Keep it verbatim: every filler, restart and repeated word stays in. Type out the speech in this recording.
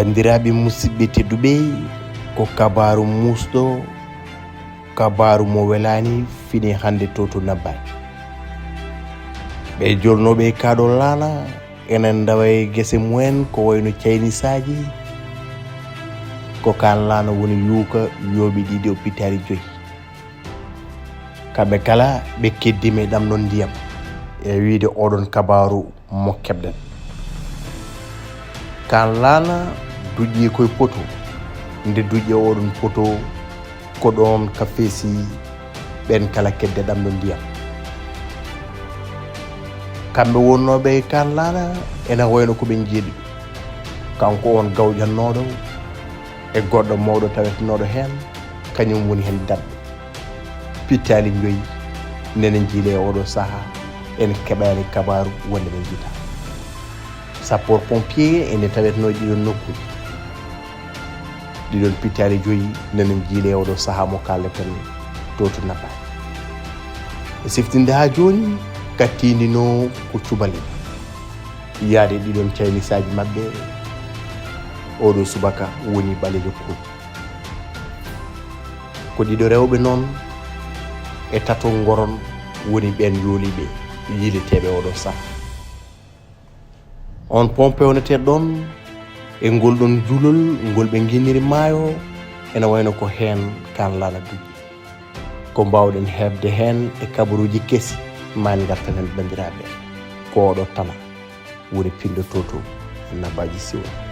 Banndiraaɓe musidɓe tedduɓe, ko kabaaru muusɗo, kabaaru mo welaani fini hannde to to Nabbaaji. Ɓe jolnooɓe e kaaɗo laana, enen ndawa e gese mumen ko wayno caynisaaji, ko kaan laana woni yuuka yooɓi ɗiɗi opitaali joyi. Kamɓe kala ɓe keddima e ɗam ɗon ndiyam e wiide oɗon kabaaru mo keɓɗen. Kaan laana duƴƴi koye poto, nde duƴƴi oɗon poto ko ɗon ka feesi ɓen kala kedde ɗam ɗon ndiyam. Kamɓe wonnooɓe e kaan laana ena wayno ko ɓen jeeɗiɗo. Kanko on gawƴannooɗo e goɗɗo mawɗo tawetenooɗo heen, kañum woni heen daɗɗo. Pittaali njoyi nenen jiile e oɗo sahaa, en keɓaani kabaaru wonde ɓe njiita. Sappoor pompier ene tawetenoo ɗiɗon nokkuuji. Ɗiɗon pittaali joyi nenen jiile e oɗo sahaa mo kaaleten to to Nabbaaji. E siftinde haa jooni, kattindinoo ko cubalel. Yaade ɗiɗon caynisaaji maɓɓe, oɗo subaka woni ɓaleejo kooƴi. Ko ɗiɗo rewɓe noon e tato ngoron woni ɓeen yooliiɓe yiileteeɓe oɗo sahaa. On pompe wonetee ɗon e ngol ɗon julol ngol ɓe nginniri maayo, ena wayno ko heen kaan laana duƴƴi. Ko mbaawɗen heɓde heen e kabaruuji kesi, maa en ngartan heen banndiraaɓe. Ko oɗo tama woni pinɗo to to Nabbaaji Siwol.